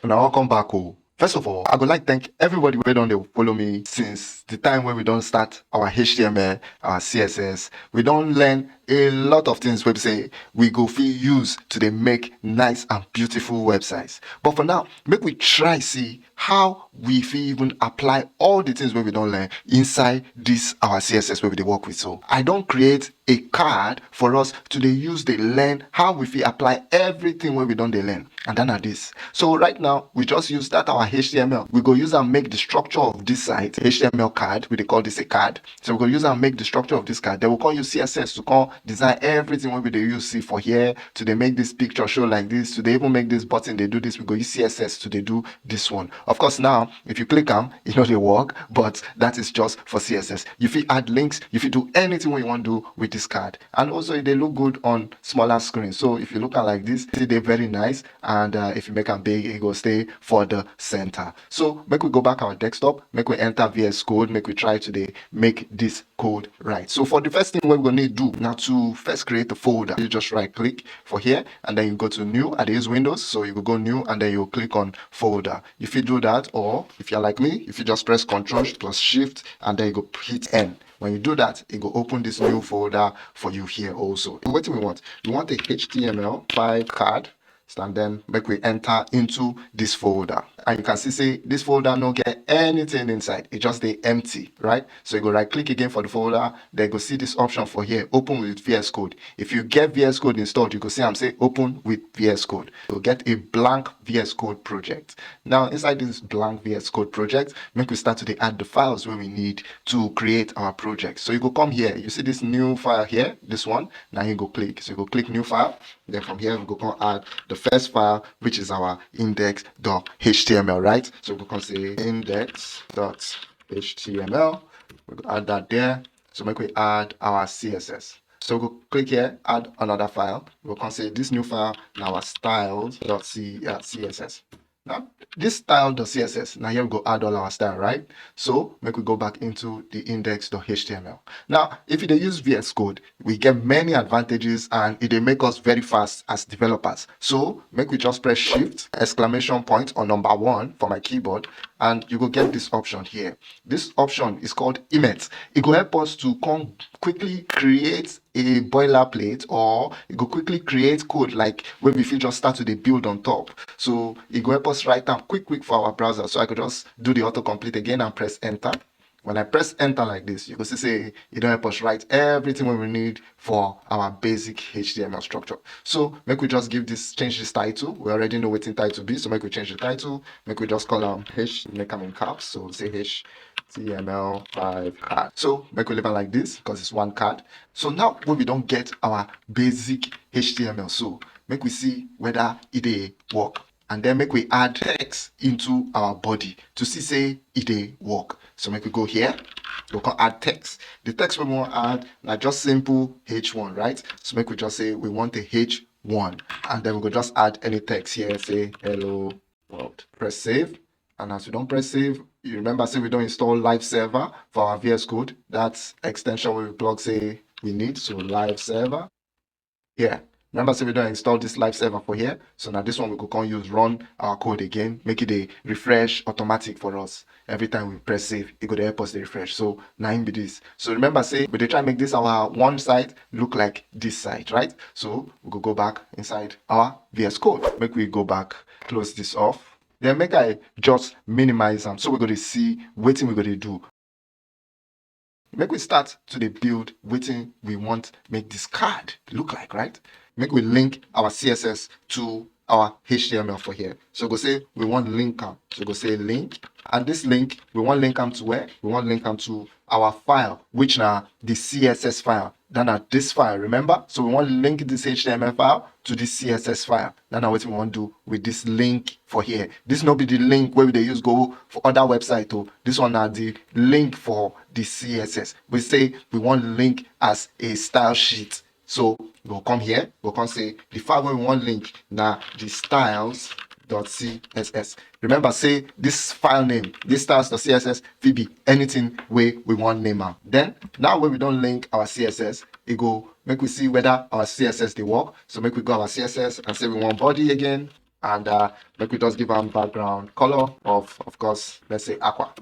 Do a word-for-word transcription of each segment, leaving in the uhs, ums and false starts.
Now, welcome back. Oh, first of all, I would like to thank everybody who don't follow me since the time when we don't start our H T M L, our C S S. We don't learn a lot of things we say we go feel use to they make nice and beautiful websites. But for now, make we try see how we fit even apply all the things wey we don learn inside this our C S S wey we dey work with. So I don create a card for us to dey use dey learn how we fit apply everything wey we don dey learn. And that na this. So right now, we just use that our H T M L. We go use and make the structure of this site, H T M L card. We dey call this a card. So we go use and make the structure of this card. Then we come use C S S to come design everything wey we dey use see for here, to dey make this picture show like this, to dey even make this button dey do this. We go use C S S to dey do this one. Of course, now, if you click am, e no dey work, but that is just for C S S. You fit add links, you fit do anything wey you wan do with this card. And also, e dey look good on smaller screen. So if you look am like this, e dey very nice. And uh, if you make am big, e go stay for the center. So make we go back our desktop, make we enter V S Code, make we try to dey make this code right. So for the first thing wey we go need do na to first create a folder. You just right click for here and then you go to new. I dey use Windows, so you go go new and then you click on folder. You fit do that, or if you're like me, you fit just press Control plus Shift and then you go hit N. When you do that, it go open this new folder for you here also. Wetin we want? We want a H T M L five card, and then make we enter into this folder. And you can see say this folder no get anything inside. It just dey empty, right? So you go right click again for the folder, then go see this option for here, open with V S Code. If you get V S Code installed, you go see am say open with V S Code. You'll get a blank V S Code project. Now, inside this blank V S Code project, make we start to dey add the files wey we need to create our project. So you go come here, you see this new file here, this one, now you go click. So you go click new file, then from here we go come add the first file, which is our index dot H T M L, right? So we go come say index dot H T M L, we go add that there. So make we add our C S S. So we go click here, add another file. We go come say this new file na our styles dot C, uh, C S S. Now, this style dot C S S, now here we go add all our style, right? So make we go back into the index dot H T M L. Now, if you dey use V S Code, we get many advantages and e dey make us very fast as developers. So make we just press Shift, exclamation point or number one for my keyboard, and you go get this option here. This option is called Emmet. E go help us to come quickly create a boilerplate, or e go quickly create code like wey we fit just start to dey build on top. So e go help us write am quick quick for our browser. So I go just do the autocomplete again and press enter. When I press enter like this, you go see say e don help us write everything wey we need for our basic H T M L structure. So make we just give this, change this title. We already know wetin title be, so make we change the title. Make we just call am H, make am in caps. So say H T M L five card. So make we leave am like this because it's one card. So now wey we don get our basic H T M L, so make we see whether e dey work. And then make we add text into our body to see say e dey work. So make we go here, we come add text. The text we wan add na just simple H one, right? So make we just say we want a H one, and then we go just add any text here, say hello world. Press save. And as we don press save, you remember say we don install Live Server for our V S Code. That's extension wey we plug say we need, so Live Server. Yeah. Remember say we don install this Live Server for here. So now this one we go come use run our code again, make e dey refresh automatic for us. Every time we press save, e go dey help us dey refresh. So na im be this. So remember say we dey try make this our one site look like this site, right? So we go go back inside our V S Code. Make we go back, close this off. Then make I just minimize am so we go dey see wetin we go dey do. Make we start to dey build wetin we want make this card look like, right? Make we link our C S S to our H T M L for here. So go say we want link am. So go say link. And this link, we want link am to where? We want link am to our file, which na the C S S file. That na this file, remember? So we want link this H T M L file to this C S S file. That na wetin we want do with this link for here. This no be the link wey we dey use go for other website o. This one na the link for the C S S. We say we want link as a style sheet. So we'll come here, we'll come say the file wey we want link na the styles dot C S S. Remember say this file name, this styles dot C S S, fit be anything wey we want name am. Then now wey we don link our C S S, e go make we see whether our C S S dey work. So make we go our C S S and say we want body again. And uh, make we just give am background color of, of course, let's say aqua.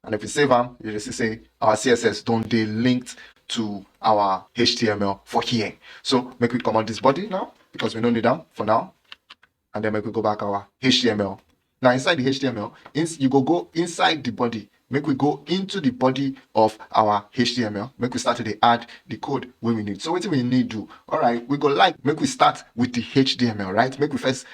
And if we save am, you will see say our C S S don dey linked to our H T M L for here. So make we comot this body now because we no need am for now. And then make we go back our H T M L. Now inside the H T M L, ins you go go inside the body. Make we go into the body of our H T M L. Make we start to dey add the code wey we need. So wetin we need do? All right, we go like make we start with the H T M L, right? Make we first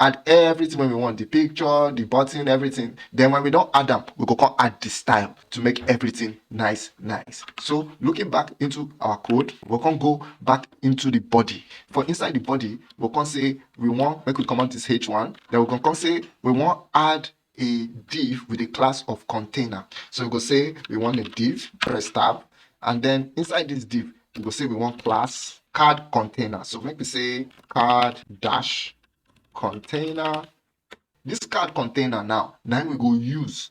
add everything wey we want, the picture, the button, everything. Then when we don add am, we go come add the style to make everything nice, nice. So looking back into our code, we come go back into the body. For inside the body, we come say we want, make we comot this H one. Then we go come say we want add a div with a class of container. So we go say we want a div, press tab, and then inside this div, we go say we want class card container. So make we say card dash container. This card container now, na im we go use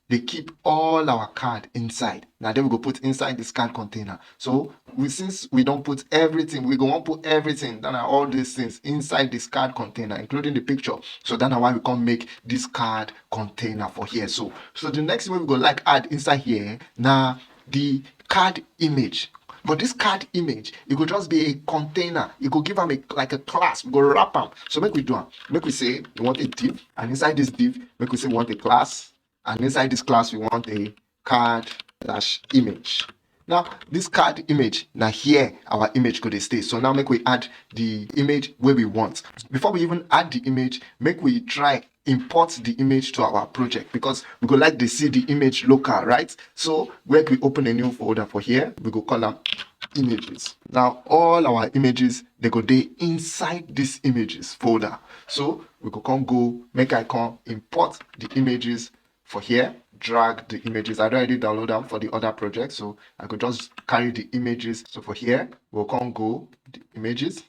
dey keep all our card inside. Na there we go put inside this card container. So we, since we don put everything, we go wan put everything, that na all these things inside this card container, including the picture. So that na why we come make this card container for here. So, so the next thing wey we go like add inside here na the card image. But this card image, e go just be a container. E go give am a, like a class. We go wrap am. So make we do am. Make we say we want a div, and inside this div, make we say we want a class, and inside this class we want a card dash image. Now this card image, na here our image go dey stay. So now make we add the image wey we want. Before we even add the image, make we try import the image to our project because we go like dey see the image local, right? So make we open a new folder for here. We go call am images. Now all our images, they go dey inside this images folder. So we go come go, make I come import the images for here, drag the images. I don already download am for the other project, so I go just carry the images. So for here, we'll come go the images.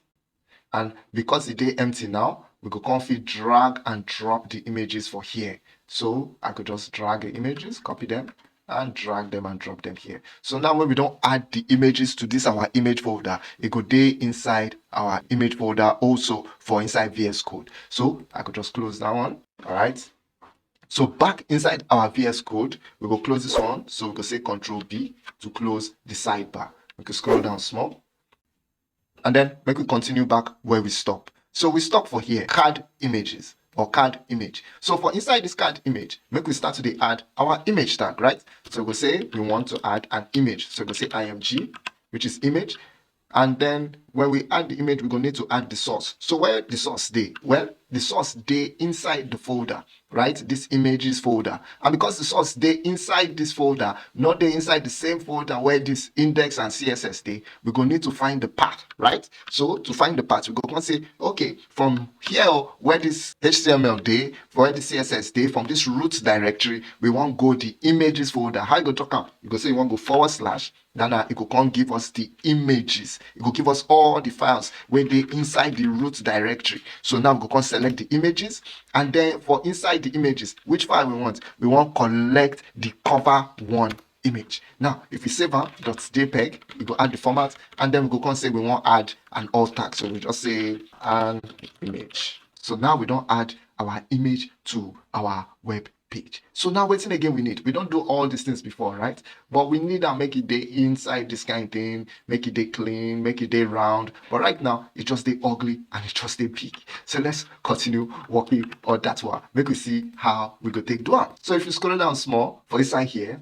And because e dey empty now, we go come fit drag and drop the images for here. So I go just drag the images, copy them, and drag them and drop them here. So now when we don add the images to this our image folder, e go dey inside our image folder also for inside V S Code. So I go just close that one. All right. So back inside our V S Code, we go close this one. So we go say Control B to close the sidebar. We can scroll down small. And then make we continue back where we stop. So we stop for here, card images or card image. So for inside this card image, make we start to dey add our image tag, right? So we go say we want to add an image. So we go say I M G, which is image. And then when we add the image, we go need to add the source. So where the source dey? Well, the source dey inside the folder, right? This images folder. And because the source dey inside this folder, not dey inside the same folder where this index and C S S dey, we go need to find the path, right? So to find the path, we go come say, okay, from here where this H T M L dey, where the C S S dey, from this root directory, we wan go the images folder. How you go talk am? You go say you wan go forward slash, then uh, e go come give us the images. E go give us all the files wey dey inside the root directory. So now we go come select the images, and then for inside the images, which file we want? We wan collect the cover one image. Now, if we save am dot jpeg, we go add the format, and then we go come say we wan add an alt tag. So we just say an image. So now we don add our image to our web page. So now wetin again we need? We don do all these things before, right? But we need am make e dey inside this kind thing, make e dey clean, make e dey round. But right now, e just dey ugly and e just dey big. So let's continue working on that one. Make we see how we go take do am. So if you scroll down small for inside here,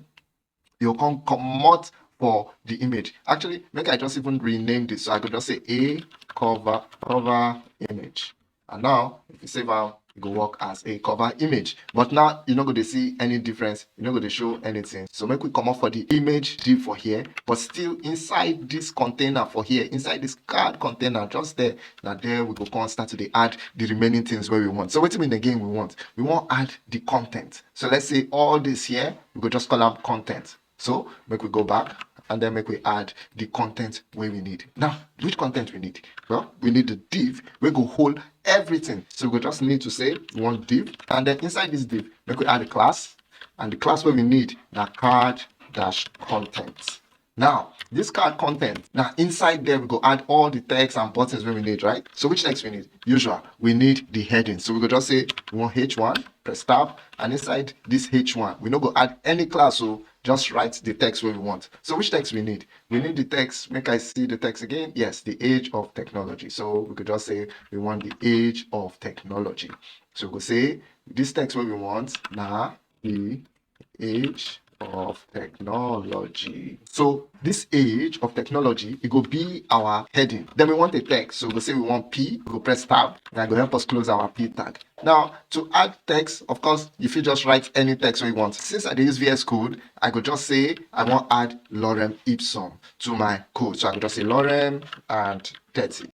you come comot for the image. Actually, make I just even rename this. So I go just say a cover, cover image. And now, if you save am, e go work as a cover image. But now, you no go dey see any difference. You no go dey show anything. So make we comot for the image div for here. But still inside this container for here, inside this card container just there, na there we go come start to dey add the remaining things wey we want. So wetin be the again we want? We wan add the content. So let's say all this here, we go just call am content. So make we go back and then make we add the content wey we need. Now, which content we need? Well, we need the div wey go hold everything. So we go just need to say we want div, and then inside this div, make we add a class, and the class wey we need na card dash content. Now, this card content, now inside there, we go add all the text and buttons wey we need, right? So which text we need? Usual, we need the heading. So we go just say we want H one, press tab, and inside this H one, we no go add any class, so just write the text wey we want. So which text we need? We need the text, make I see the text again. Yes, the age of technology. So we could just say we want the age of technology. So we go say this text wey we want na the age of technology. So this age of technology, it go be our heading. Then we want a text. So we go say we want P, we go press tab, and e go help us close our P tag. Now, to add text, of course, you fit just write any text wey you want. Since I dey use V S Code, I go just say I wan add lorem ipsum to my code. So I go just say lorem and thirty.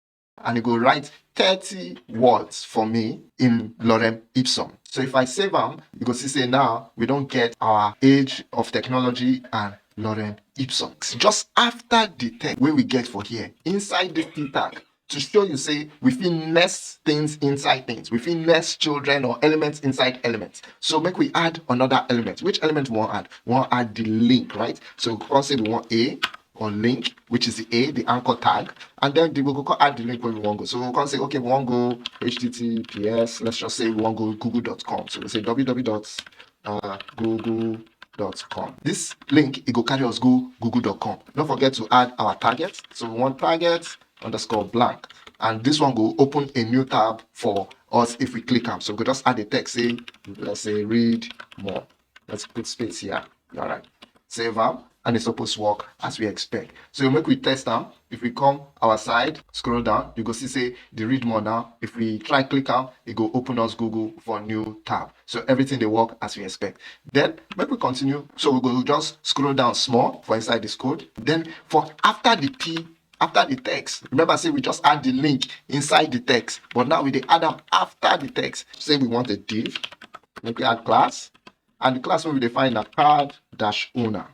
And e go write thirty words for me in lorem ipsum. So if I save am, you go see say now we don get our age of technology and lorem ipsum. Just after the text wey we get for here, inside this P tag, to show you say we fit nest things inside things. We fit nest children or elements inside elements. So make we add another element. Which element we wan add? We wan add the link, right? So we come say we want a or link, which is the A, the anchor tag, and then the, we go come add the link wey we wan go. So we come say, okay, we wan go H T T P S, let's just say we wan go google dot com. So we say www.google.com. This link, e go carry us go google dot com. No forget to add our target. So we want target underscore blank. And this one go open a new tab for us if we click am. So we go just add a text, say, let's say, read more. Let's put space here. All right. Save am, and e suppose work as we expect. So make we test am. If we come our side, scroll down, you go see say the read more now. If we try click am, e go open us google for new tab. So everything dey work as we expect. Then make we continue. So we go just scroll down small for inside this code. Then for after the P, after the text, remember say we just add the link inside the text, but now we dey add am after the text. Say we want a div, make we add class, and the class wey we define na card dash owner.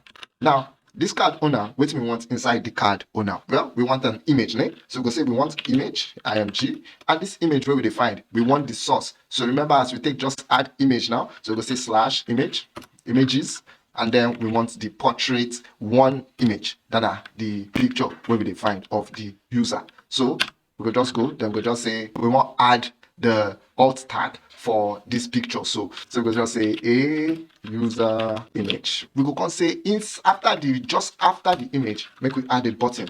Now, this card owner, wetin we want inside the card owner? Well, we want an image, ne? So we go say we want image, I M G, and this image wey we define, we want the source. So remember, as we take just add image now, so we go say slash image, images, and then we want the portrait one image, that are the picture wey we define of the user. So we go just go, then we go just say we wan add the alt tag for this picture. So, so we go just say a user image. We go come say ins after the, just after the image, make we add a button.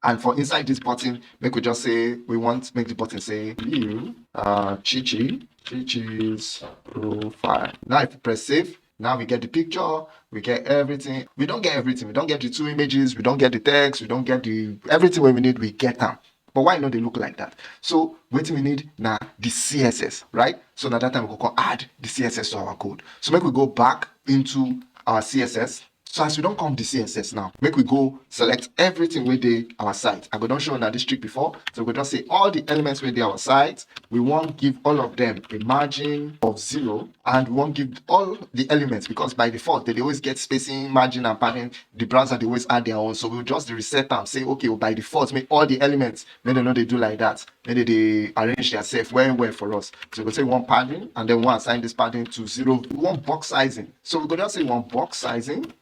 And for inside this button, make we just say we want make the button say view uh Chichi, Chichi's profile. Now if we press save, now we get the picture, we get everything. We don get everything. We don get the two images, we don get the text, we don get the everything wey we need, we get am. But why e no dey look like that? So wetin we need na the C S S, right? So na that time we go come add the C S S to our code. So make we go back into our C S S. So as we don come the C S S now, make we go select everything wey dey our site. I go don show una this trick before. So we go just say all the elements wey dey our site, we wan give all of them a margin of zero, and we wan give all the elements, because by default, they dey always get spacing, margin, and padding. The browser dey always add their own. So we just reset am, say, okay, well, by default, make all the elements, make dem no dey do like that. Make dem dey arrange theirself well well for us. So we go say we want padding, and then we wan assign this padding to zero. We want box sizing. So we go just say we want box sizing,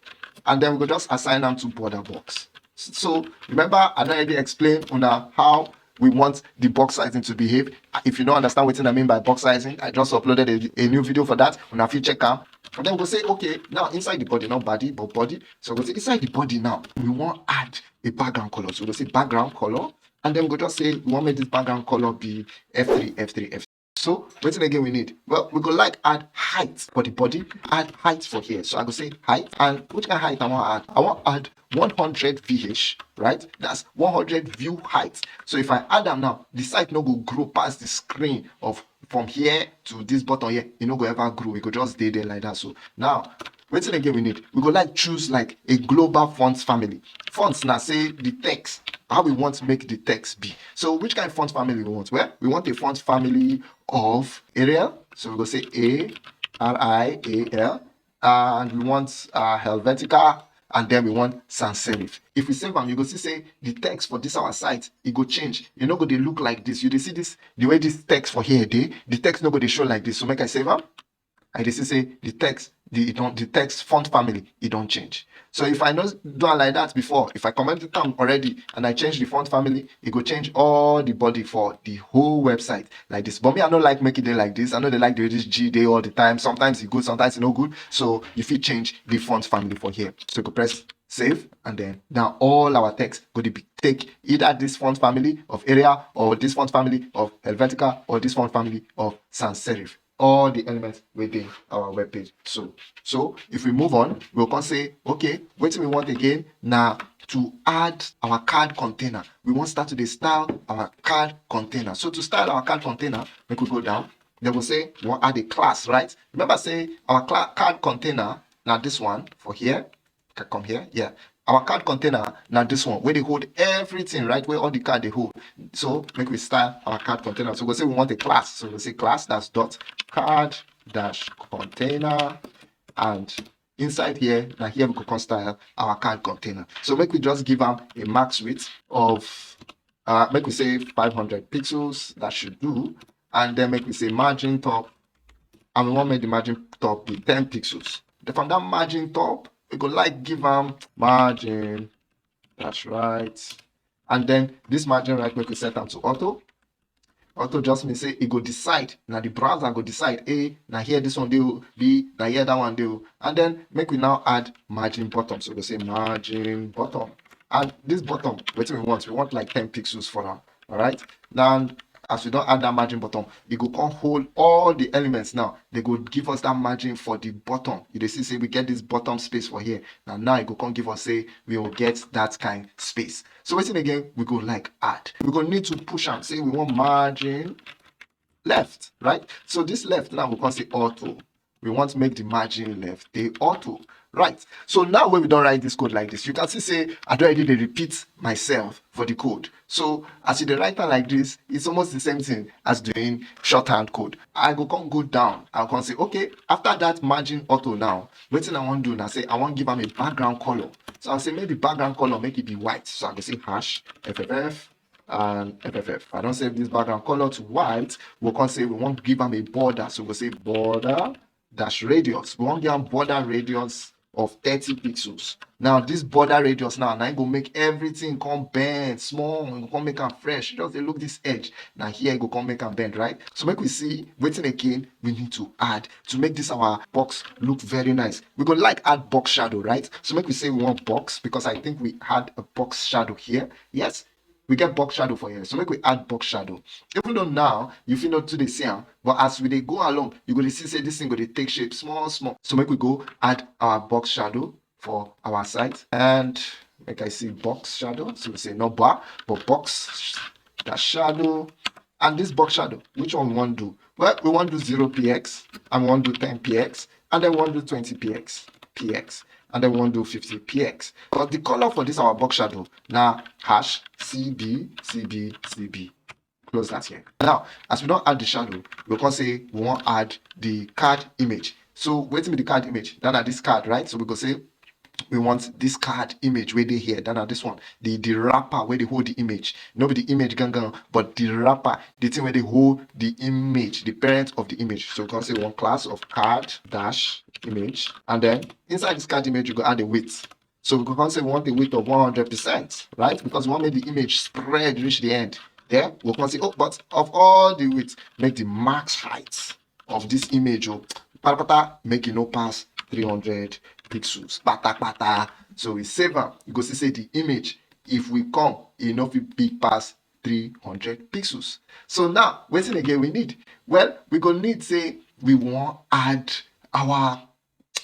and then we go just assign am to border box. So remember, I don already explain una how we want the box sizing to behave. If you no understand wetin I mean by box sizing, I just uploaded a, a new video for that. Una fit check am. And then we go say, okay, now inside the body, not body, but body. So we go say inside the body now, we wan add a background color. So we go say background color, and then we go just say we wan make this background color be F three, F three, F three. So wetin again we need? Well, we go like add height for the body, add height for here. So I go say height, and which kind height I wan add? I wan add one hundred V H, right? That's one hundred view height. So if I add am now, the site no go grow pass the screen of from here to this button here. E no go ever grow. E go just dey there like that. So now, wetin again we need? We go like choose like a global font family. Fonts na say the text, how we want make the text be. So which kind font family we want? Well, we want a font family of Arial. So we go say A R I A L, and we want uh, Helvetica, and then we want sans serif. If we save am, you go see say the text for this our site, e go change. E no go dey look like this. You dey see this, the way this text for here dey, the text no go dey show like this. So make I save am. I dey see say the text the e don the text font family e don change. So if I no do am like that before, if I comment the term already and I change the font family, e go change all the body for the whole website like this. But me, I no like make e dey like this. I no dey like the way this G dey all the time. Sometimes e good, sometimes e no good. So you fit change the font family for here. So you go press save, and then now all our text go dey be take either this font family of Arial or this font family of Helvetica or this font family of sans serif. All the elements within our web page. So, so if we move on, we'll come say, okay, what we want again now to add our card container. We want start to dey style our card container. So to style our card container, we could go down. They will say we want add a class, right? Remember, say our cla- card container now this one for here. Ca- Come here, yeah. Our card container now this one where they hold everything, right? Where all the card they hold. So make we style our card container. So we say we want a class. So we say class that's dot card dash container, and inside here now here we go come style our card container. So make we just give am a max width of uh make we say five hundred pixels. That should do. And then make we say margin top, and we want make the margin top be ten pixels. Then from that margin top, we go like give am margin. That's right. And then this margin right, make we set am to auto. Auto just mean say e go decide. Now the browser go decide. A, now here this one dey o. B, now here that one dey o. And then make we now add margin bottom. So we go say margin bottom. And this bottom, what we want? We want like ten pixels for now. All right. Now as we don't add that margin bottom, e go come hold all the elements now. They go give us that margin for the bottom. You dey see say we get this bottom space for here. Now now e go come give us say we will get that kind space. So wetin again we go like add? We go need to push am say we want margin left, right? So this left now we come say auto. We want to make the margin left dey auto, right? So now when we don't write this code like this, you can see say I don already dey repeat myself for the code. So as you dey write am like this, it's almost the same thing as doing shorthand code. I go come go down. I come say, okay, after that margin auto now, wetin I want do now say I want give am a background color. So I say make the background color make it be white. So I go say hash F F F and F F F. I don't save this background color to white. We can say we want to give am a border. So we say border dash radius. We want give am border radius of thirty pixels. Now this border radius now, now e go make everything come bend small. E go come make am fresh. Just dey look this edge. Now here e go come make am bend, right? So make we see wetin again we need to add to make this our box look very nice. We go like add box shadow, right? So make we say we want box because I think we had a box shadow here. Yes, we get box shadow for here. So make we add box shadow. Even though now you fit not do the same, but as we dey go along, you go dey see say this thing go dey take shape small small. So make we go add our box shadow for our site, and make I see box shadow. So we say no bar, but box dash shadow. And this box shadow, which one we want do? Well, we want do zero P X, and we want do ten P X, and then we want do twenty P X, P X, and then we want do fifty P X. But the color for this our box shadow now hash C B C B C B. Close that here. Now, as we don't add the shadow, we can say we want add the card image. So wetin be the card image? That are this card, right? So we go say we want this card image where they here. That are this one, the the wrapper where they hold the image. No be the image gangan, but the wrapper, the thing where they hold the image, the parent of the image. So we can say one class of card dash image, and then inside this card image, you go add a width. So we can say we want a width of one hundred percent, right? Because we want make the image spread reach the end. There, we can say, oh, but of all the width, make the max height of this image, oh, patapata, make it no pass three hundred pixels. Patapata. So we save am. You go see say the image, if we come, e no fit big pass three hundred pixels. So now, wetin again we need? Well, we go need say we want add our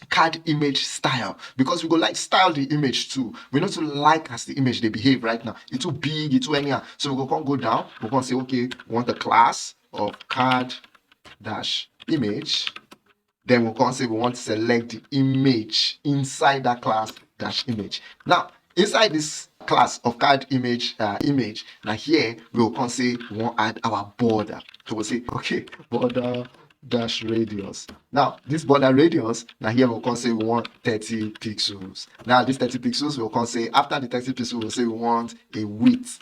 card image style, because we go like style the image too. We not to like as the image they behave right now. It's too big, it's too anyhow. So we go come go down. We can say, okay, we want the class of card dash image. Then we can say we want to select the image inside that class dash image. Now, inside this class of card image uh, image, now here we will come say we want add our border. So we'll say, okay, border dash radius. Now this border radius, now here we'll come say we want thirty pixels. Now this thirty pixels, we'll come say after the thirty pixels, we'll say we want a width.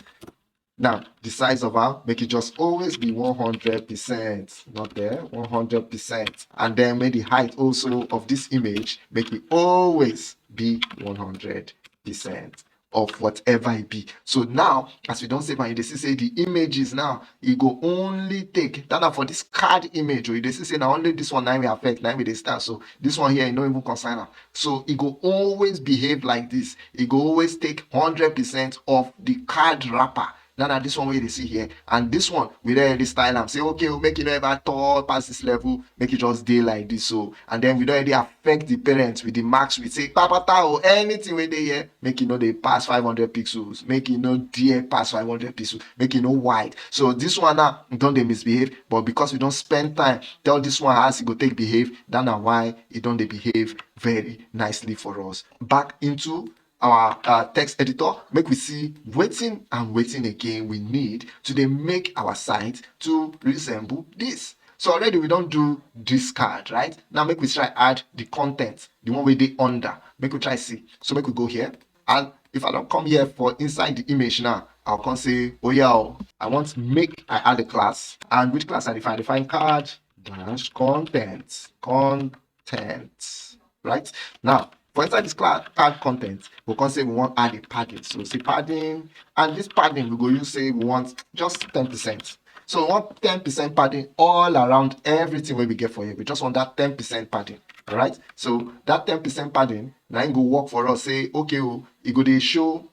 Now, the size of am, make it just always be one hundred percent, not there, one hundred percent. And then make the height also of this image, make it always be one hundred percent of whatever it be. So now, as we don save am, you dey see say the images now, e go only take, that na for this card image o, you dey see say na only this one na im we affect, na im we dey start. So this one here, e no even concern am. So e go always behave like this. E go always take hundred percent of the card wrapper. Now, na this one wey you dey see here, and this one, we don already style am. Say, okay, we make e no ever tall pass this level, make e just dey like this. So, and then we don already affect the parents with the marks. We say, "Papa, ta o, anything wey dey here, make e no dey pass five hundred pixels, make e no dare pass five hundred pixels, make e no wide." So this one now, e don dey misbehave, but because we don spend time tell this one as e go take behave, that na why e don dey behave very nicely for us. Back into our uh, text editor, make we see wetin and wetin again we need to dey make our site to resemble this. So already we don do this card, right? Now make we try add the content, the one wey dey under. Make we try see. So make we go here. And if I don come here for inside the image now, I'll come say, "Oh yeah, oh, I want make I add a class." And which class I define? Define card dash content. Content. Right? Now, for inside this card content, we can say we want add a padding. So say padding, and this padding we go use say we want just ten percent. So we want ten percent padding all around everything wey we get for here. We just want that ten percent padding. All right? So that ten percent padding, na im go work for us. Say, okay, oh, e go dey show,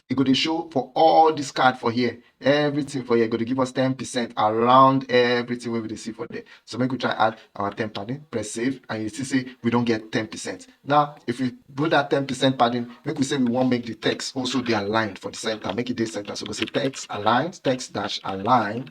e go dey show for all this card for here. Everything for here go dey give us ten percent around everything wey we dey see for there. So make we try add our ten padding, press save, and you see say we don get ten percent. Now, if we put that ten percent padding, make we say we wan make the text also dey aligned for the center, make e dey center. So we go say text align, text dash align.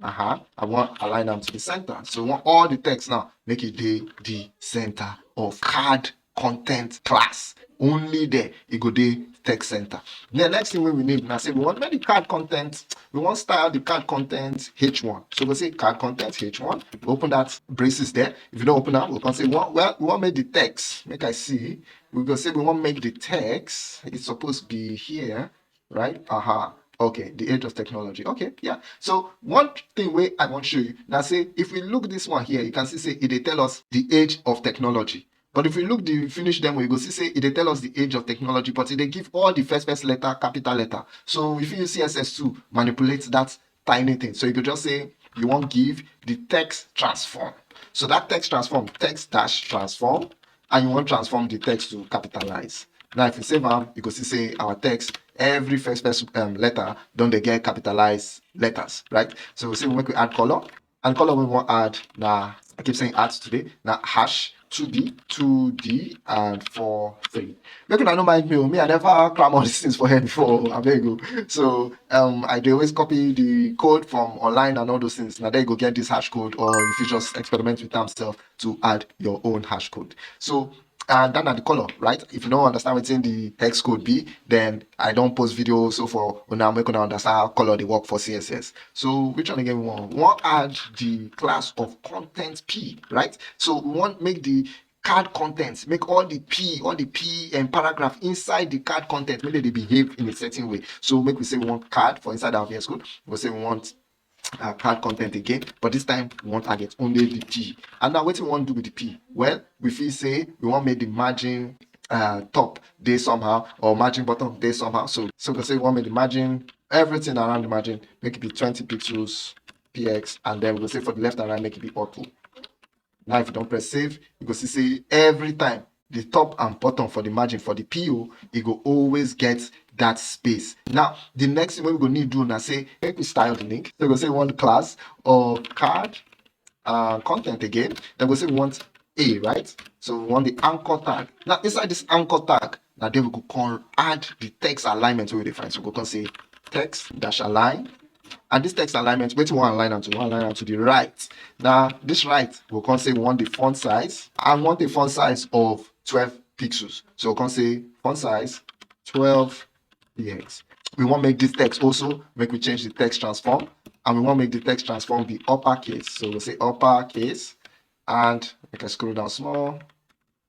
Uh-huh. I wan align am to the center. So we want all the text now, make e dey the center of card content class. Only there e go dey text center. The next thing wey we need na say we want make the card content, we wan style the card content H one. So we go say card content H one, we open that braces there. If you don open am, we come say we wan, well, we wan make the text, make I see, we go say we wan make the text, e suppose be here, right? Uh-huh. Okay, the age of technology. Okay, yeah. So one thing wey I wan show you na say if we look this one here, you can see say e dey tell us the age of technology. But if we look the finish demo, you go see say e dey tell us the age of technology, but e dey give all the first first letter capital letter. So if you use C S S two, manipulate that tiny thing. So you go just say you wan give the text transform. So that text transform, text dash transform, and you wan transform the text to capitalize. Now, if you save am, you go see say our text, every first first um, letter don dey get capitalized letters, right? So we say make we add color, and color wey we wan add na, I keep saying add today, na hash two D, two D, and four three. Make una no mind me o, me I never cram all these things for head before, abeg o. So um, I dey always copy the code from online and all those things. Na there you go get this hash code, or you fit just experiment with am sef to add your own hash code. So and that na the color, right? If you no understand wetin the hex code be, then I don post video also for una, make una understand how color dey work for C S S. So which one again we want? We wan add the class of content P, right? So we wan make the card content, make all the P, all the P and paragraph inside the card content, make dem dey behave in a certain way. So make we say we want card for inside our V S Code. We say we want uh, card content again, but this time we wan target only the P. And now wetin we wan do with the P? Well, we fit say we wan make the margin uh, top dey somehow, or margin bottom dey somehow. So, so we say we wan make the margin, everything around the margin, make it be twenty pixels P X, and then we go say for the left and right, make it be auto. Now, if you don press save, you go see say every time the top and bottom for the margin for the P O, e go always get that space. Now, the next thing wey we go need do na say, make we style the link. So we go say we want class of card uh, content again. Then we go say we want A, right? So we want the anchor tag. Now, inside this anchor tag, na there we go come add the text alignment wey we dey find. So we go come say text dash align. And this text alignment, wetin we wan align am to? We wan align am to the right. Now, this right, we come say we want the font size. I want a font size of twelve pixels. So we come say font size twelve P X. We wan make this text also, make we change the text transform. And we wan make the text transform be uppercase. So we say uppercase. And make I scroll down small.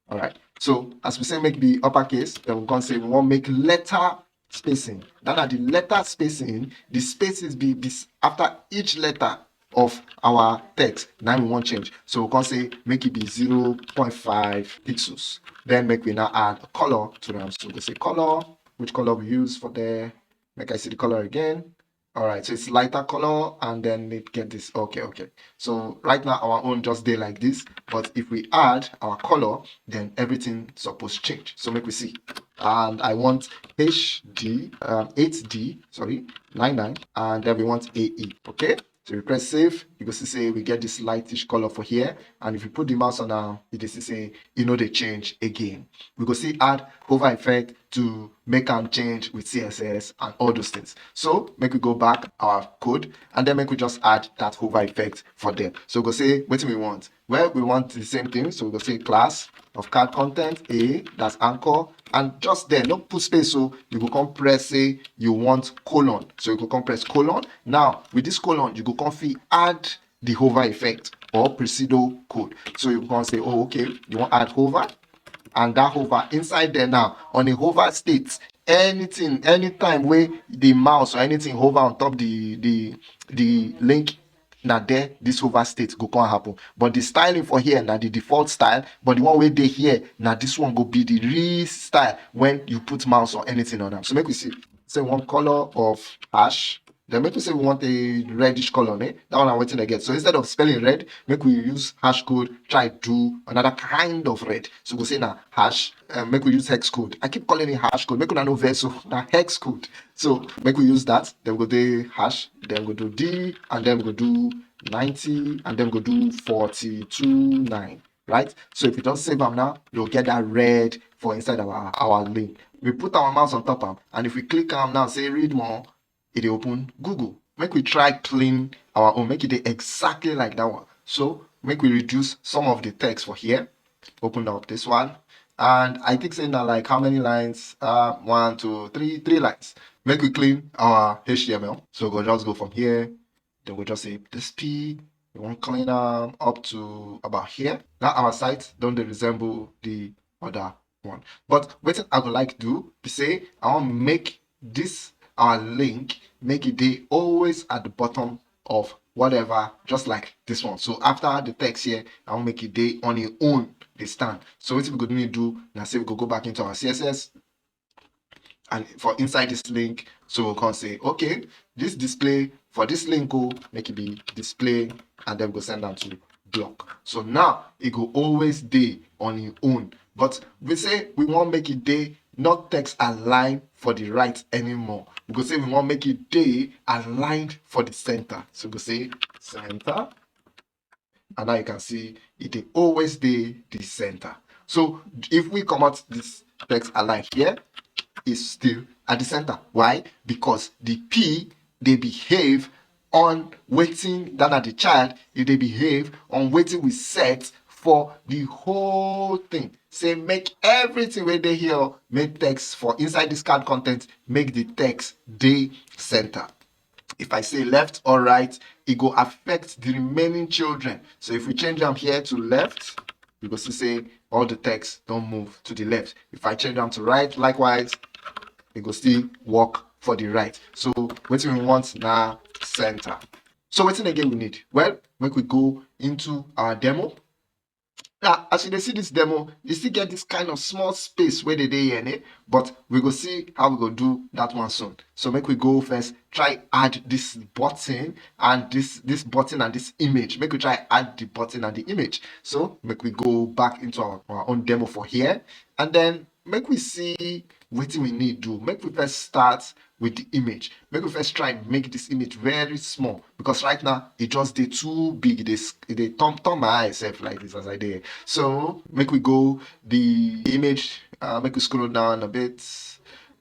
All right. So as we say make be uppercase, then we come say we wan make letter spacing. That are the letter spacing, the spaces be this after each letter of our text. Now we want change. So we can say make it be zero point five pixels. Then make we now add a color to them. So we say color, which color we use for there. Make I see the color again. All right, so it's lighter color and then it get this. Okay, okay. So right now our own just day like this, but if we add our color, then everything supposed change. So make we see. And I want H D, um, eight D, sorry, nine nine, and then we want A E. Okay. So we press save, you go see say we get this lightish color for here. And if you put the mouse on now, you just see say you know they change again. We go see add hover effect to make them change with C S S and all those things. So make we go back our code and then make we just add that hover effect for them. So go say what we want. Well, we want the same thing. So we go say class of card content A, that's anchor, and just there, no put space. So you go come press say you want colon. So you go come press colon. Now with this colon, you go come fit add the hover effect or Presido code. So you can say, oh, okay, you want add hover, and that hover inside there now on a hover state. Anything, anytime where the mouse or anything hover on top the the the link, now there this hover state go come happen. But the styling for here now the default style, but the one where they here now this one go be the real style when you put mouse or anything on them. So make we see. Say one color of hash. Then make we say we want a reddish color, eh? That one I'm waiting again. So instead of spelling red, make we use hash code, try do another kind of red. So we say now hash, um, make we use hex code. I keep calling it hash code. Make una no vex, so now hex code. So make we use that. Then we go do hash, then we go do D, and then we go do ninety, and then we go do forty-two nine. Right? So if you don't save them now, you'll get that red for inside our, our link. We put our mouse on top of them, and if we click on now, say read more, it dey open Google. Make we try clean our own, make it dey exactly like that one. So make we reduce some of the text for here. Open up this one. And I think saying that like how many lines? Uh, one, two, three, three lines. Make we clean our H T M L. So we'll just go from here. Then we'll just say this P. We want clean um, up to about here. Now our site don't they resemble the other one. But what I would like to do is say I want to make this our link, make it they always at the bottom of whatever, just like this one. So after the text here, I'll make it they on your own they stand. So what we gonna do now? Say we go go back into our C S S and for inside this link, so we can say okay, this display for this link go make it be display, and then go send down to block. So now it go always day on your own. But we say we want make it day not text align for the right anymore. We go say we want make it day aligned for the center. So we go say center. And now you can see it dey always dey the center. So if we come out this text align here, it's still at the center. Why? Because the P they behave on waiting that are the child, if they behave on waiting we set for the whole thing. Say make everything where they here make text for inside this card content, make the text day center. If I say left or right, it go affect the remaining children. So if we change them here to left, we go see say all the text don't move to the left. If I change them to right, likewise, it go still work for the right. So what we want now center. So what again we need? Well, make we go into our demo. Now, as you see this demo, you still get this kind of small space where they dey here, eh? But we go see how we go do that one soon. So make we go first, try add this button and this this button and this image. Make we try add the button and the image. So make we go back into our, our own demo for here, and then make we see what we need do. Make we first start with the image. Make we first try and make this image very small, because right now it just dey too big. It dey s- it dey turn turn my eye sef like this as I dey. So make we go the image. Uh, make we scroll down a bit.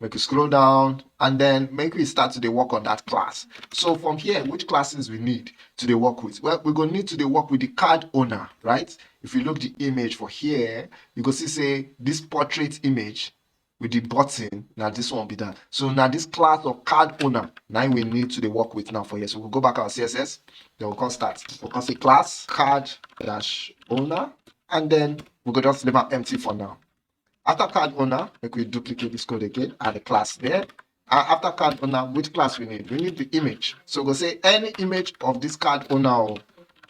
Make we scroll down and then make we start to dey work on that class. So from here, which classes we need to dey work with? Well, we go need to dey work with the card owner, right? If you look the image for here, you go see say this portrait image with the button, now this one be that. So now this class of card owner, now we need to dey work with now for here. So we'll go back our C S S, then we'll come start. We'll come say class card dash owner, and then we go just leave am empty for now. After card owner, make we duplicate this code again, add the class there. And after card owner, which class we need? We need the image. So go say any image of this card owner or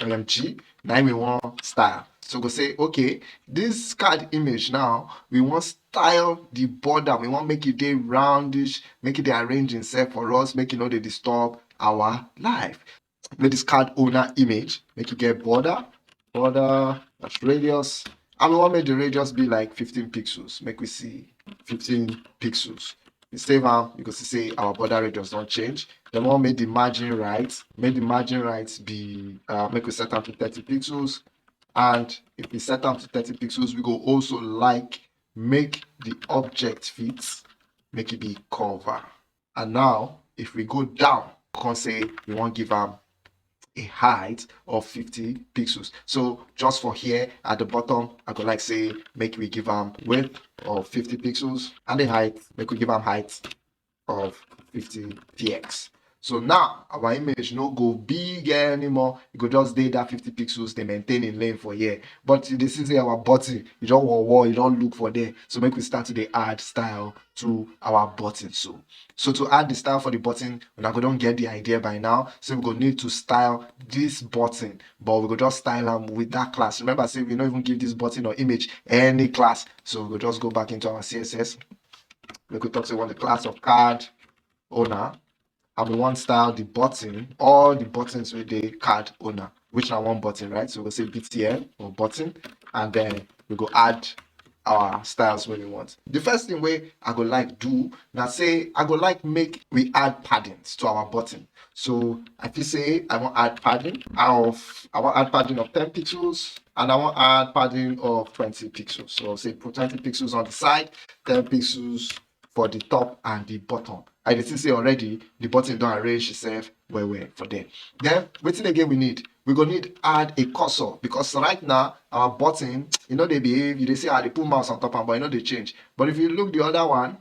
O M G, now we want style. So go say, okay, this card image now, we want style the border. We want make it dey roundish, make it dey arrange itself for us, make it no dey disturb our life. Make this card owner image, make it get border, border, that's radius. And we want make the radius be like fifteen pixels. Make we see fifteen pixels. You save am, you go see say our border radius don change. Then we want make the margin right, make the margin right be, uh, make we set am to thirty pixels. And if we set am to thirty pixels, we go also like make the object fit, make it be cover. And now, if we go down, we can say we want give am a height of fifty pixels. So just for here at the bottom, I go like say make we give am width of fifty pixels and the height, make we give am height of fifty P X. So now our image no go big anymore. It go just dey that fifty pixels, dey maintain in lane for here. But you dey see say our button, you don war war, you don look for there. So make we start to dey add style to our button. So, so to add the style for the button, una go don get the idea by now. So we go need to style this button, but we go just style am with that class. Remember, say we no even give this button or image any class. So we go just go back into our C S S. We go talk say we want the class of card owner, and we want style the button, all the buttons wey dey card owner, which na one button, right? So we go say B T N or button, and then we go add our styles wey we want. The first thing wey I go like do na say I go like make we add paddings to our button. So I fit say I wan add padding of, I wan add padding of ten pixels, and I wan add padding of twenty pixels. So say put twenty pixels on the side, ten pixels for the top and the bottom. I dey see say already the button don arrange itself well well for there. Then wetin again we need? We go need add a cursor, because right now our button, e no dey behave. You dey see how I dey put mouse on top am, but e no dey change. But if you look the other one,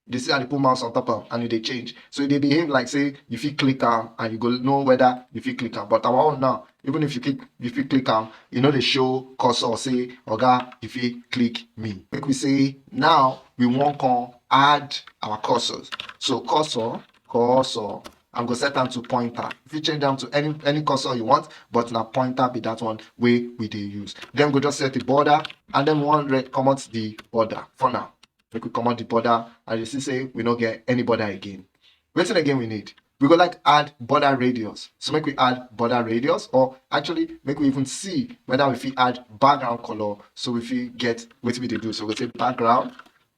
you dey see how I dey put mouse on top am and e dey change. So e dey behave like say you fit click am and you go know whether you fit click am. But our own now, even if you click, you fit click am, e no dey show cursor say, "Oga, you fit click me." Make we say now we wan come add our cursors. So cursor, cursor, I'm go set am to pointer. You fit change am to any, any cursor you want, but na pointer be that one wey we dey use. Then we go just set the border, and then we wan re-, comot the border for now. Make we comot the border, and you see say we no get any border again. Wetin again we need? We go like add border radius. So make we add border radius, or actually make we even see whether we fit add background color, so we fit get wetin we dey do. So we go say background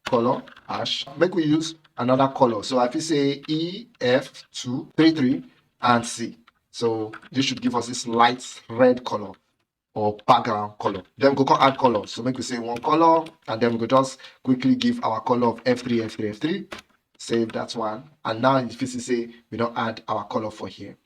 color hash. Make we use another color. So I fit say E F two three three and C. So this should give us this light red color or background color. Then we go come add color. So make we say one color, and then we go just quickly give our color of F three, F three, F three. Save that one. And now you fit see say we don add our color for here.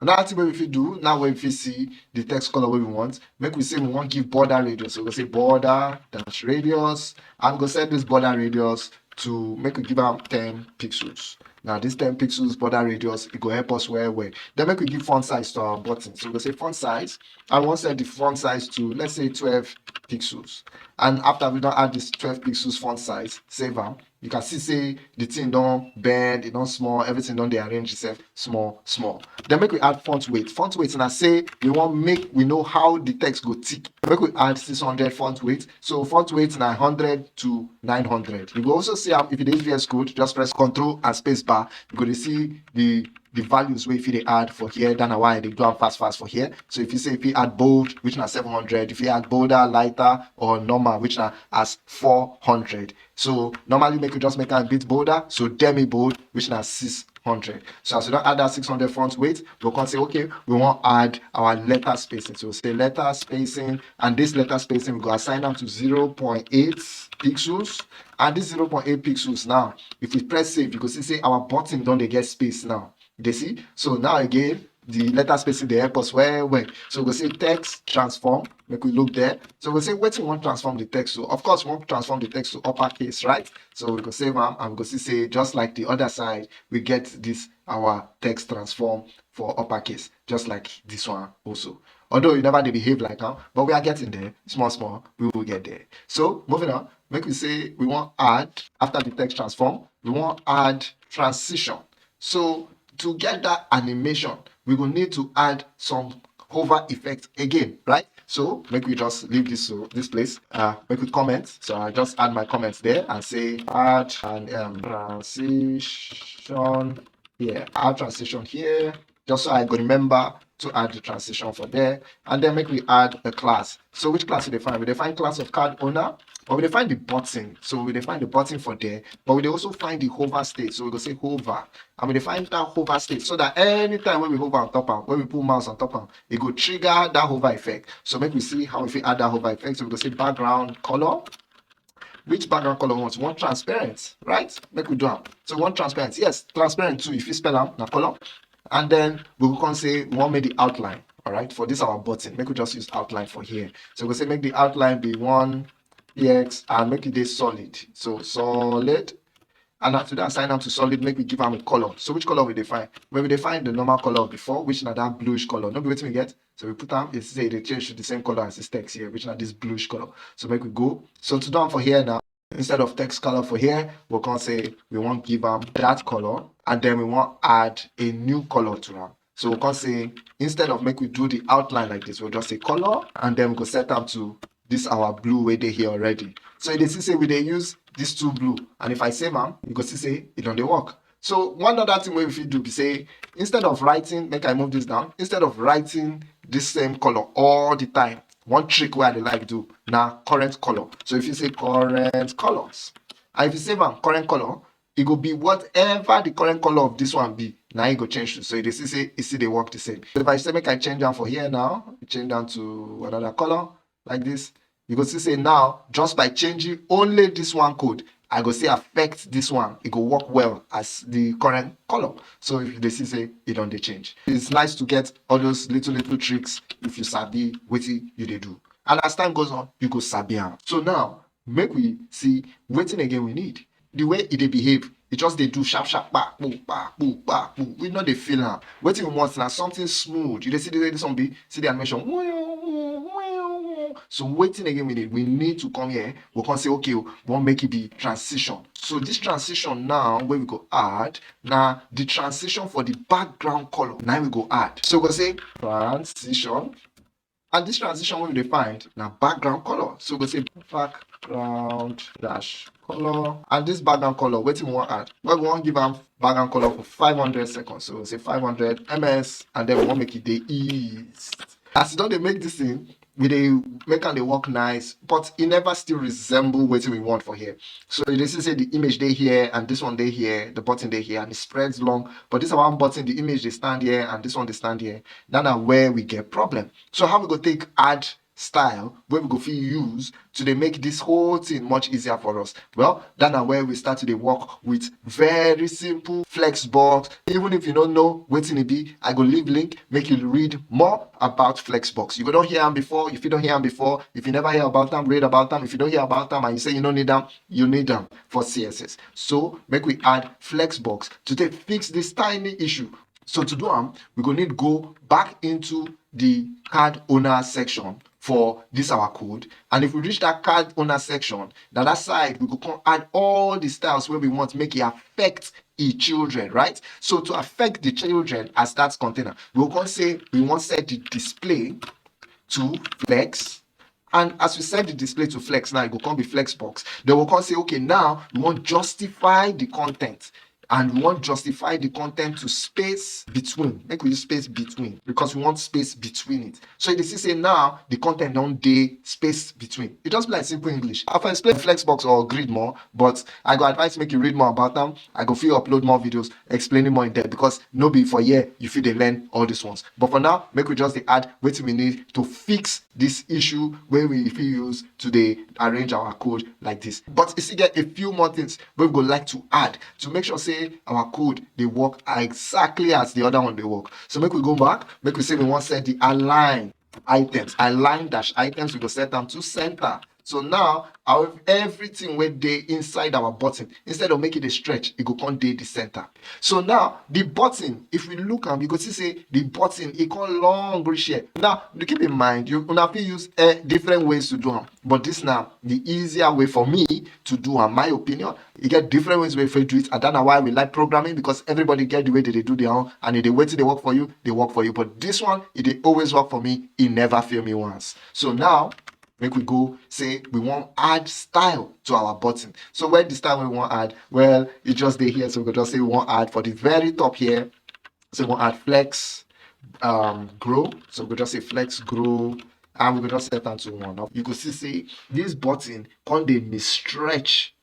Another thing wey we fit do now, wey we fit see the text color wey we want, make we say we wan give border radius. So we go say border dash radius, and we go set this border radius to, make we give am ten pixels. Now this ten pixels border radius, e go help us well well. Then make we give font size to our button. So we go say font size, I wan set the font size to, let's say, twelve pixels. And after we don add this twelve pixels font size, save am. You can see say the thing don bend, e don small, everything don dey arrange itself small small. Then make we add font weight. Font weight na say we wan make we know how the text go thick. Make we add six hundred font weight. So font weight na hundred to nine hundred. You go also see am if you dey use V S Code, just press control and space bar. You go dey see the, the values wey you fit dey add for here. That na why I dey do am fast fast for here. So if you say, if you add bold, which na seven hundred, if you add bolder, lighter, or normal, which na as four hundred. So normally make you just make am a bit bolder. So demi bold, which na six hundred. So as we don add that six hundred font weight, we come say, okay, we wan add our letter spacing. So we say letter spacing, and this letter spacing, we go assign am to zero point eight pixels. And this zero point eight pixels now, if we press save, you go see say our button don dey get space now. You dey see? So now again, the letter spacing dey help us well well. So we go say text transform, make we look there. So we go say wetin we wan transform the text to. Of course, we wan transform the text to uppercase, right? So we go save am, and we go see say, just like the other side, we get this our text transform for uppercase, just like this one also. Although e never dey behave like am, but we are getting there. Small small, we will get there. So moving on, make we say we wan add, after the text transform, we wan add transition. So to get that animation, we go need to add some hover effect again, right? So make we just leave this so this place. Uh, make we comment. So I just add my comments there and say add an um, transition here. Add transition here. Just so I go remember to add the transition for there. And then make we add a class. So which class we define? We define class of card owner, but we define the button. So we define the button for there, but we also find the hover state. So we go say hover, and we define that hover state so that anytime when we hover on top am, when we put mouse on top am, it go trigger that hover effect. So make we see how we fit add that hover effect. So we go say background color. Which background color we want? We want transparent, right? Make we do am. So we want transparent. Yes, transparent too. If you spell am, na color. And then we go come say we want make the outline. All right, for this our button, make we just use outline for here. So we go say make the outline be one P X and make it dey solid. So solid. And after that, assign am to solid, make we give am a color. So which color we define? Well, we define the normal color before, which na that bluish color. No be wetin we get. So we put am, it say they change to the same color as this text here, which na this bluish color. So make we go. So to do am for here now, instead of text color for here, we can say we want give am that color, and then we want add a new color to am. So we can say instead of make we do the outline like this, we'll just say color, and then we go set am to this our blue wey dey here already. So you dey see say we dey use these two blue, and if I save am, you go see say e don dey work. So one other thing wey we fit do be say instead of writing, make I move this down, instead of writing this same color all the time, one trick wey I dey like do na current color. So if you say current colors, and if you save am current color, e go be whatever the current color of this one be, na e go change to. So you dey see say e still dey work the same. So if I say make I change am for here now, change am to another color like this, you go see say now just by changing only this one code, I go still affect this one. E go work well as the current color. So if you dey see say e don dey change. It's nice to get all those little little tricks if you sabi wetin you dey do. And as time goes on, you go sabi am. So now, make we see wetin again we need. The way e dey behave, e just dey do sharp sharp, kpa kpu kpa kpu kpa kpu. We no dey feel am. Wetin we want na something smooth. You dey see the way this one be? See the animation. So wetin again we need? We need to come here. We come say, okay, we wan make it be transition. So this transition now wey we go add na the transition for the background color. Na we go add. So we go say transition. And this transition wey we dey find na background color. So we go say background dash color. And this background color, wetin we wan add? Well, we wan give am background color for five hundred seconds. So we say five hundred M S, and then we wan make it dey east. As you don dey make this thing, we dey make am dey work nice, but e never still resemble wetin we want for here. So you dey see say the image dey here and this one dey here, the button dey here, and it spreads long. But this one button, the image dey stand here and this one dey stand here. That na where we get problem. So how we go take add style wey we go fit use to dey make this whole thing much easier for us? Well, that na where we start to dey work with very simple Flexbox. Even if you no know wetin e be, I go leave link make you read more about Flexbox. You go don hear am before. If you don hear am before, if you never hear about am, read about am. If you don hear about am and you say you no need am, you need am for C S S. So make we add Flexbox to take fix this tiny issue. So to do am, we go need go back into the card owner section for this our code. And if we reach that card owner section, na that side we go come add all the styles wey we want make e affect e children, right? So to affect the children as that container, we go come say we wan set the display to flex. And as we set the display to flex now, e go come be flex box. Then we come say, okay, now we wan justify the content. And we wan justify the content to space between. Make we use space between because we want space between it. So you dey see say now the content don dey space between. E just be like simple English. I for explain Flexbox or grid more, but I go advise make you read more about am. I go fit upload more videos explaining more in depth because no be for here you fit dey learn all these ones. But for now, make we just dey add wetin we need to fix this issue wey we fit use to dey arrange our code like this. But e still get a few more things wey we go like to add to make sure say our code dey work exactly as the other one dey work. So make we go back, make we say we wan set the align items, align dash items, we go set am to center. So now, our, everything wey dey inside our button, instead of make e dey stretch, e go come dey the center. So now, the button, if we look am, you go see say the button, e come long reach here. Now, to keep in mind, you una fit use, eh, different ways to do am, but this na the easier way for me to do am, my opinion. E get different ways wey you fit do it, and that na why we like programming, because everybody get the way they dey do their own, and e dey, wetin dey work for you, dey work for you. But this one, e dey always work for me. E never fail me once. So now, make we go say we wan add style to our button. So where the style we wan add? Well, e just dey here, so we go just say we wan add for the very top here. So we wan add flex, um, grow. So we go just say flex grow, and we go just set am to one. Now, you go see say this button come dey stretch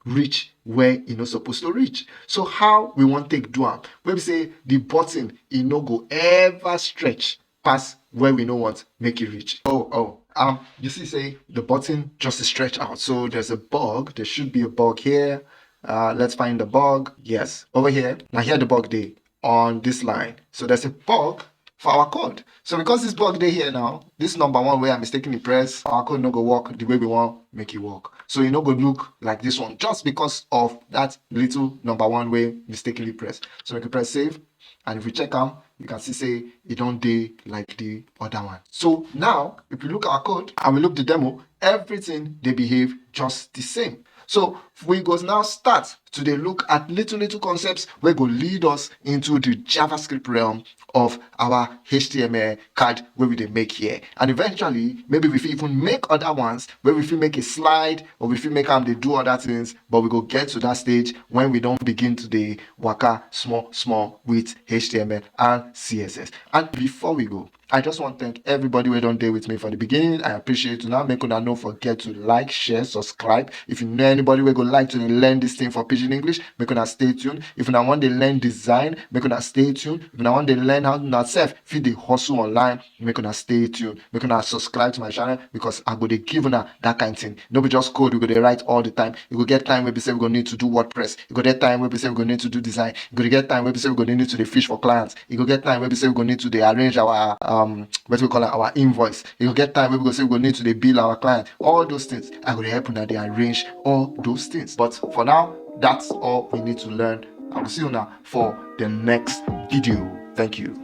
reach where e no suppose to reach. So how we wan take do am? Wey be say the button, e no go ever stretch pass where we no want make e reach. Oh, oh, um, you see say the button just stretch out. So there's a bug. There should be a bug here. Uh, let's find the bug. Yes, over here. Now here the bug dey, on this line. So there's a bug for our code. So because this bug dey here now, this number one wey I mistakenly press, our code no go work the way we want make it work. So e no go look like this one just because of that little number one wey mistakenly press. So we can press save, and if we check am, you can see say e don dey like the other one. So now, if you look our code and we look the demo, everything dey behave just the same. So we go now start to dey look at little, little concepts wey go lead us into the JavaScript realm of our H T M L card wey we dey make here. And eventually, maybe we fit even make other ones wey we fit make a slide, or we fit make am dey do other things, but we go get to that stage when we don begin to dey waka small, small with H T M L and C S S. And before we go, I just wan thank everybody wey don dey with me from the beginning. I appreciate una. Make una no forget to like, share, subscribe. If you know anybody wey go like to dey learn this thing for Pidgin English, make una stay tuned. If una wan dey learn design, make una stay tuned. If una wan dey learn how una sef fit dey hustle online, make una stay tuned. Make una subscribe to my channel, because I go dey give una that kind thing. No be just code we go dey write all the time. E go get time wey be say we go need to do WordPress. E go get time wey be say we go need to do design. E go get time wey be say we go need to dey fish for clients. E go get time wey be say we go need to dey arrange our, um, what we call it, our invoice. E go get time wey we go say we go need to dey bill our client. All those things, I go dey help una dey arrange all those things. But for now, that's all we need to learn. I will see una for the next video. Thank you.